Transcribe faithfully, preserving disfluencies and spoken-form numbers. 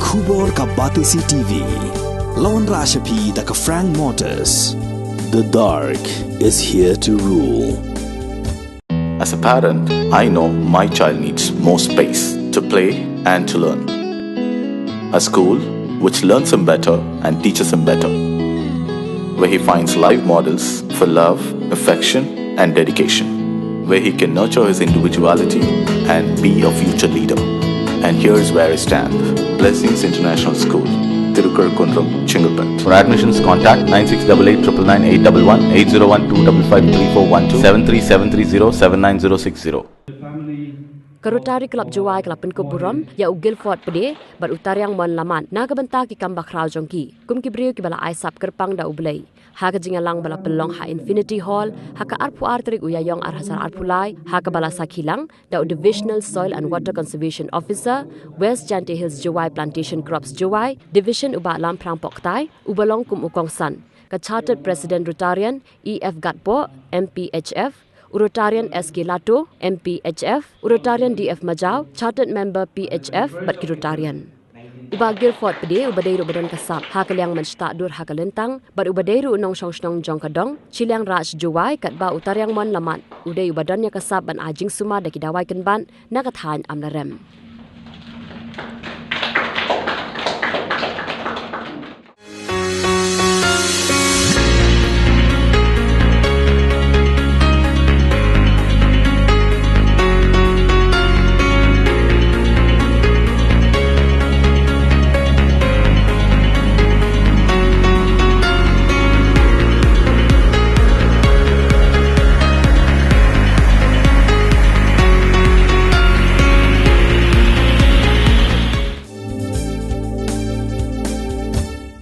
Khubor ka Batesi T V. Lawan Rashapi da ka Frank Motors. The dark is here to rule. As a parent, I know my child needs more space to play and to learn. A school which learns him better and teaches him better, where he finds live models for love, affection, and dedication, where he can nurture his individuality and be a future leader. And here's where I stand. Blessings International School, Tirukar Kundrum, Chingalpet. For admissions, contact nine six double eight triple nine eight double one, eight zero one two double five three four one two, seven three seven three zero seven nine zero six zero. Ka Rotary Club Jowai ka la pynkup burom ïa u Guilford Pde bad u Tariangmon Lamat na ka bynta ki kam bakhraw jong ki kum ki briew kiba la ai sap kyrpang da U Blei ha ka jingïalang ba la pynlong ha Infinity Hall ha ka arphew ar tarik u Ïaïong ar hajar arphew lai, ha kaba la sakhi lang da u Divisional Soil and Water Conservation Officer, West Jaintia Hills Jowai Plantation Crops Jowai Division, u Bah Lamphrang Poktai uba long kum u kongsan, ka Chartered President Rotarian E F Gatpoh, M P H F, u Rotarian S K Lato, M P H F, u Rotarian D F Majaw, Chartered Member P H F bad ki Rotarian. U Bah Guilford Pde uba dei ruh ba don ka sap ha ka liang mynshitom dur ha ka lyntang bad uba dei ruh u nongshong shnong jong ka dong shiliang Raj Jowai, katba u Tariangmon Lamat u dei uba don ïa ka sap ban ai jingsumar da ki dawai kynbat na ka thaiñ Amlarem.